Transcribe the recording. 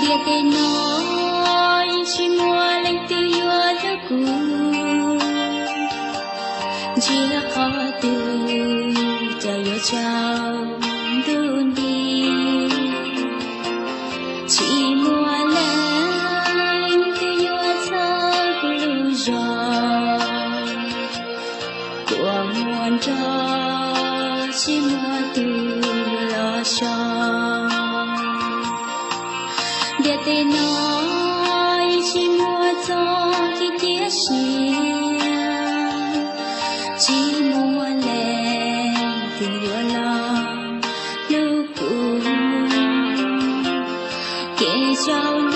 Ntiaj teb no yeej tsis muaj leej twg yuav hlub kuv, ntsiag qhov twg ces yuav tsaus ntuj nti. Tsis muaj leej twg yuav txhawb kuv lub zog, tuaj muaj nrog tsis muaj tus los so. Ntiaj teb no yeej tsis muaj txoj kev cia siab, tsis muaj leej twg yuav los hlub kuv, kev tsaus